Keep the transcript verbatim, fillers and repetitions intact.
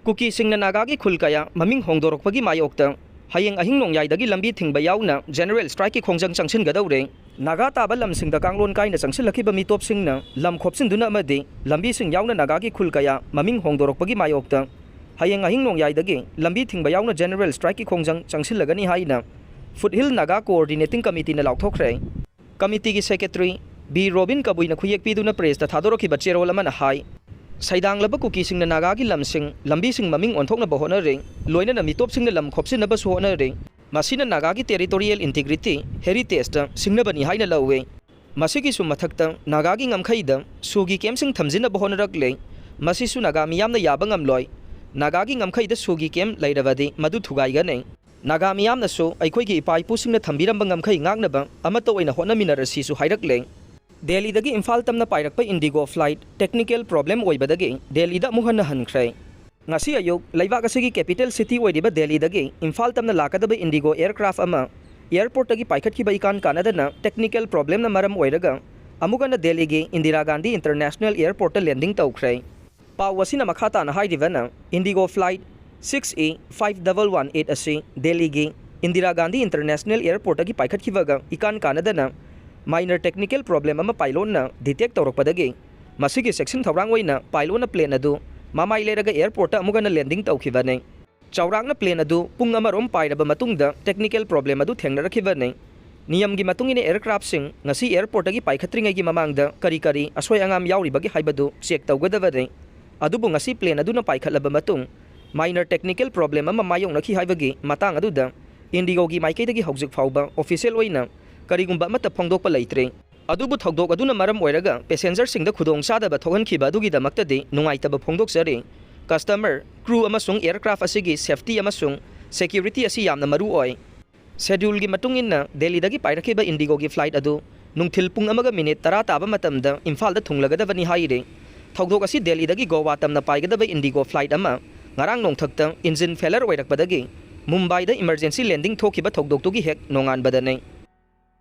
ꯀꯨꯀꯤꯁꯤꯡꯅ ꯅꯥꯒꯥꯒꯤ ꯈꯨꯜ ꯀꯌꯥ ꯃꯃꯤꯡ ꯍꯣꯡꯗꯣꯔꯛꯄꯒꯤ ꯃꯥꯌꯣꯛꯇ ꯍꯌꯦꯡ ꯑꯍꯤꯡ ꯅꯣꯡꯌꯥꯏꯗꯒꯤ ꯂꯝꯕꯤ ꯊꯤꯡꯕ ꯌꯥꯎꯅ ꯖꯦꯅꯔꯦꯜ ꯁ꯭ꯇ꯭ꯔꯥꯏꯛꯀꯤ ꯈꯣꯡꯖꯪ ꯆꯪꯁꯤꯟꯒꯗꯧꯔꯦ꯫ ꯅꯥꯒꯥ ꯇꯥꯕ ꯂꯝꯁꯤꯡꯗ ꯀꯥꯡꯂꯣꯟ ꯀꯥꯏꯅ ꯆꯪꯁꯤꯜꯂꯛꯈꯤꯕ ꯃꯤꯇꯣꯞꯁꯤꯡꯅ ꯂꯝ ꯈꯣꯞꯆꯤꯟꯗꯨꯅ ꯑꯃꯗꯤ ꯂꯝꯕꯤꯁꯤꯡ ꯌꯥꯎꯅ ꯅꯥꯒꯥꯒꯤ ꯈꯨꯜ ꯀꯌꯥ ꯃꯃꯤꯡ ꯍꯣꯡꯗꯣꯔꯛꯄꯒꯤ ꯃꯥꯌꯣꯛꯇ ꯍꯌꯦꯡ ꯑꯍꯤꯡ ꯅꯣꯡꯌꯥꯏꯗꯒꯤ ꯂꯝꯕꯤ ꯊꯤꯡꯕ ꯌꯥꯎꯅ ꯖꯦꯅꯔꯦꯜ ꯁ꯭ꯇ꯭ꯔꯥꯏꯛꯀꯤ ꯈꯣꯡꯖꯪ ꯆꯪꯁꯤꯜꯂꯒꯅꯤ ꯍꯥꯏꯅ ꯐꯨꯠꯍꯤꯜ ꯅꯥꯒꯥ ꯀꯣꯑꯣꯔꯗꯤꯅꯦꯇꯤꯡ ꯀꯃꯤꯇꯤꯅ ꯂꯥꯎꯊꯣꯛꯈ꯭ꯔꯦ꯫ ꯀꯃꯤꯇꯤꯒꯤ ꯁꯦꯀ꯭ꯔꯦꯇꯔꯤ ꯕꯤ ꯔꯣꯕꯤꯟ ꯀꯕꯨꯏꯅ ꯈꯨꯌꯦꯛ ꯄꯤꯗꯨꯅ ꯄ꯭ꯔꯦꯁꯇ ꯊꯥꯗꯣꯔꯛꯈꯤꯕ ꯆꯦꯔꯣꯜ ꯑꯃꯅ ꯍꯥꯏ, ꯁꯩꯗꯥꯡꯂꯕ ꯀꯨꯀꯤꯁꯤꯡꯅ ꯅꯥꯒꯥꯒꯤ ꯂꯝꯁꯤꯡ, ꯂꯝꯕꯤꯁꯤꯡ ꯃꯃꯤꯡ ꯑꯣꯟꯊꯣꯛꯅꯕ ꯍꯣꯠꯅꯔꯦ, ꯂꯣꯏꯅꯅ ꯃꯤꯇꯣꯞꯁꯤꯡꯅ ꯂꯝ ꯈꯣꯞꯆꯤꯟꯅꯕꯁꯨ ꯍꯣꯠꯅꯔꯦ꯫ ꯃꯁꯤꯅ ꯅꯥꯒꯥꯒꯤ ꯇꯦꯔꯤꯇꯣꯔꯤꯌꯦꯜ ꯏꯟꯇꯤꯒ꯭ꯔꯤꯇꯤ, ꯍꯦꯔꯤꯇꯦꯖꯇ ꯁꯤꯡꯅꯕꯅꯤ ꯍꯥꯏꯅ ꯂꯧꯏ꯫ ꯃꯁꯤꯒꯤꯁꯨ ꯃꯊꯛꯇ, ꯅꯥꯒꯥꯒꯤ ꯉꯝꯈꯩꯗ ꯁꯨꯒꯤ ꯀꯦꯝꯞꯁꯤꯡ ꯊꯝꯖꯤꯟꯅꯕ ꯍꯣꯠꯅꯔꯛꯂꯦ꯫ ꯃꯁꯤꯁꯨ ꯅꯥꯒꯥ ꯃꯤꯌꯥꯝꯅ ꯌꯥꯕ ꯉꯝꯂꯣꯏ꯫ ꯅꯥꯒꯥꯒꯤ ꯉꯝꯈꯩꯗ ꯁꯨꯒꯤ ꯀꯦꯝꯞ ꯂꯩꯔꯕꯗꯤ ꯃꯗꯨ ꯊꯨꯒꯥꯏꯒꯅꯤ꯫ ꯅꯥꯒꯥ ꯃꯤꯌꯥꯝꯅꯁꯨ ꯑꯩꯈꯣꯏꯒꯤ ꯏꯄꯥ ꯏꯄꯨꯁꯤꯡꯅ ꯊꯝꯕꯤꯔꯝꯕ ꯉꯝꯈꯩ ꯉꯥꯛꯅꯕ ꯑꯃꯠꯇ ꯑꯣꯏꯅ ꯍꯣꯠꯅꯃꯤꯟꯅꯔꯁꯤꯁꯨ ꯍꯥꯏꯔꯛꯂꯦ꯫ ꯗꯦꯜꯂꯤꯗꯒꯤ ꯏꯝꯐꯥꯜ ꯇꯝꯅ ꯄꯥꯏꯔꯛꯄ ꯏꯟꯗꯤꯒꯣ ꯐ꯭ꯂꯥꯏꯠ ꯇꯦꯛꯅꯤꯀꯦꯜ ꯄ꯭ꯔꯣꯕ꯭ꯂꯦꯝ ꯑꯣꯏꯕꯗꯒꯤ ꯗꯦꯜꯂꯤꯗ ꯑꯃꯨꯛ ꯍꯟꯅ ꯍꯟꯈ꯭ꯔꯦ꯫ ꯉꯁꯤ ꯑꯌꯨꯛ ꯂꯩꯕꯥꯛ ꯑꯁꯤꯒꯤ ꯀꯦꯄꯤꯇꯦꯜ ꯁꯤꯇꯤ ꯑꯣꯏꯔꯤꯕ ꯗꯦꯜꯂꯤꯗꯒꯤ ꯏꯝꯐꯥꯜ ꯇꯝꯅ ꯂꯥꯛꯀꯗꯕ ꯏꯟꯗꯤꯒꯣ ꯑꯦꯌꯔꯀ꯭ꯔꯥꯐ ꯑꯃ ꯑꯦꯌꯔꯄꯣꯔꯠꯇꯒꯤ ꯄꯥꯏꯈꯠꯈꯤꯕ ꯏꯀꯥꯟ ꯀꯥꯟꯅꯗꯅ ꯇꯦꯛꯅꯤꯀꯦꯜ ꯄ꯭ꯔꯣꯕ꯭ꯂꯦꯝꯅ ꯃꯔꯝ ꯑꯣꯏꯔꯒ ꯑꯃꯨꯛ ꯍꯟꯅ ꯗꯦꯜꯂꯤꯒꯤ ꯏꯟꯗꯤꯔꯥ ꯒꯥꯟꯙꯤ ꯏꯟꯇꯔꯅꯦꯁꯅꯦꯜ ꯑꯦꯌꯔꯄꯣꯔꯠꯇ ꯂꯦꯟꯗꯤꯡ ꯇꯧꯈ꯭ꯔꯦ꯫ ꯄꯥꯎ ꯑꯁꯤꯅ ꯃꯈꯥ ꯇꯥꯅ ꯍꯥꯏꯔꯤꯕꯅ, IndiGo flight six E five double one eight ꯑꯁꯤ ꯗꯦꯜꯂꯤꯒꯤ ꯏꯟꯗꯤꯔꯥ ꯒꯥꯟꯙꯤ ꯏꯟꯇꯔꯅꯦꯁꯅꯦꯜ ꯑꯦꯌꯔꯄꯣꯔꯠꯇꯒꯤ ꯄꯥꯏꯈꯠꯈꯤꯕꯒ ꯏꯀꯥꯟ ꯀꯥꯟꯅꯗꯅ ꯃꯥꯏꯅꯔ ꯇꯦꯛꯅꯤꯀꯦꯜ ꯄ꯭ꯔꯣꯕ꯭ꯂꯦꯝ ꯑꯃ ꯄꯥꯏꯂꯣꯠꯅ ꯗꯤꯇꯦꯛ ꯇꯧꯔꯛꯄꯗꯒꯤ ꯃꯁꯤꯒꯤ ꯆꯦꯛꯁꯤꯟ ꯊꯧꯔꯥꯡ ꯑꯣꯏꯅ ꯄꯥꯏꯂꯣꯠꯅ ꯄ꯭ꯂꯦꯟ ꯑꯗꯨ ꯃꯃꯥꯏ ꯂꯩꯔꯒ ꯑꯦꯌꯔꯄꯣꯔꯠꯇ ꯑꯃꯨꯛ ꯍꯟꯅ ꯂꯦꯟꯗꯤꯡ ꯇꯧꯈꯤꯕꯅꯤ꯫ ꯆꯥꯎꯔꯥꯛꯅ ꯄ꯭ꯂꯦꯟ ꯑꯗꯨ ꯄꯨꯡ ꯑꯃꯔꯣꯝ ꯄꯥꯏꯔꯕ ꯃꯇꯨꯡꯗ ꯇꯦꯛꯅꯤꯀꯦꯜ ꯄ꯭ꯔꯣꯕ꯭ꯂꯦꯝ ꯑꯗꯨ ꯊꯦꯡꯅꯔꯛꯈꯤꯕꯅꯤ꯫ ꯅꯤꯌꯝꯒꯤ ꯃꯇꯨꯡ ꯏꯟꯅ ꯑꯦꯌꯔꯀ꯭ꯔꯥꯐꯁꯤꯡ ꯉꯁꯤ ꯑꯦꯌꯔꯄꯣꯔꯠꯇꯒꯤ ꯄꯥꯏꯈꯠꯇ꯭ꯔꯤꯉꯩꯒꯤ ꯃꯃꯥꯡꯗ ꯀꯔꯤ ꯀꯔꯤ ꯑꯁꯣꯏ ꯑꯉꯥꯝ ꯌꯥꯎꯔꯤꯕꯒꯦ ꯍꯥꯏꯕꯗꯨ ꯆꯦꯛ ꯇꯧꯒꯗꯕꯅꯤ꯫ ꯑꯗꯨꯕꯨ ꯉꯁꯤ ꯄ꯭ꯂꯦꯟ ꯑꯗꯨꯅ ꯄꯥꯏꯈꯠꯂꯕ ꯃꯇꯨꯡ ꯃꯥꯏꯅꯔ ꯇꯦꯛꯅꯤꯀꯦꯜ ꯄ꯭ꯔꯣꯕ꯭ꯂꯦꯝ ꯑꯃ ꯃꯥꯌꯣꯛꯅꯈꯤ ꯍꯥꯏꯕꯒꯤ ꯃꯇꯥꯡ ꯑꯗꯨꯗ ꯏꯟꯗꯤꯒꯣꯒꯤ ꯃꯥꯏꯀꯩꯗꯒꯤ ꯍꯧꯖꯤꯛ ꯐꯥꯎꯕ ꯑꯣꯐꯤꯁꯤꯌꯦꯜ ꯑꯣꯏꯅ ꯀꯔꯤꯒꯨꯝꯕ ꯑꯃꯠꯇ ꯐꯣꯡꯗꯣꯛꯄ ꯂꯩꯇ꯭ꯔꯤ꯫ ꯑꯗꯨꯕꯨ ꯊꯧꯗꯣꯛ ꯑꯗꯨꯅ ꯃꯔꯝ ꯑꯣꯏꯔꯒ ꯄꯦꯁꯦꯟꯖꯔꯁꯤꯡꯗ ꯈꯨꯗꯣꯡꯆꯥꯗꯕ ꯊꯣꯛꯍꯟꯈꯤꯕ ꯑꯗꯨꯒꯤꯗꯃꯛꯇꯗꯤ ꯅꯨꯡꯉꯥꯏꯇꯕ ꯐꯣꯡꯗꯣꯛꯆꯔꯤ꯫ ꯀꯁꯇꯃꯔ, ꯀ꯭ꯔꯨ ꯑꯃꯁꯨꯡ ꯑꯦꯌꯔꯀ꯭ꯔꯥꯐ ꯑꯁꯤꯒꯤ ꯁꯦꯐꯇꯤ ꯑꯃꯁꯨꯡ ꯁꯦꯀ꯭ꯌꯨꯔꯤꯇꯤ ꯑꯁꯤ ꯌꯥꯝꯅ ꯃꯔꯨ ꯑꯣꯏ꯫ ꯁꯦꯗ꯭ꯌꯨꯜꯒꯤ ꯃꯇꯨꯡ ꯏꯟꯅ ꯗꯦꯜꯂꯤꯗꯒꯤ ꯄꯥꯏꯔꯛꯈꯤꯕ ꯏꯟꯗꯤꯒꯣꯒꯤ ꯐ꯭ꯂꯥꯏꯠ ꯑꯗꯨ ꯅꯨꯡꯊꯤꯜ ꯄꯨꯡ ꯑꯃꯒ ꯃꯤꯅꯤꯠ ꯇꯔꯥ ꯇꯥꯕ ꯃꯇꯝꯗ ꯏꯝꯐꯥꯜꯗ ꯊꯨꯡꯂꯒꯗꯕꯅꯤ ꯍꯥꯏꯔꯤ꯫ ꯊꯧꯗꯣꯛ ꯑꯁꯤ ꯗꯦꯜꯂꯤꯗꯒꯤ ꯒꯣꯋꯥ ꯇꯝꯅ ꯄꯥꯏꯒꯗꯕ ꯏꯟꯗꯤꯒꯣ ꯐ꯭ꯂꯥꯏꯠ ꯑꯃ ꯉꯔꯥꯡ ꯅꯣꯡꯊꯛꯇ ꯏꯟꯖꯤꯟ ꯐꯦꯂꯔ ꯑꯣꯏꯔꯛꯄꯗꯒꯤ ꯃꯨꯝꯕꯥꯏꯗ ꯏꯃꯔꯖꯦꯟꯁꯤ ꯂꯦꯟꯗꯤꯡ ꯊꯣꯛꯈꯤꯕ ꯊꯧꯗꯣꯛꯇꯨꯒꯤ ꯍꯦꯛ ꯅꯣꯡꯉꯥꯟꯕꯗꯅꯤ꯫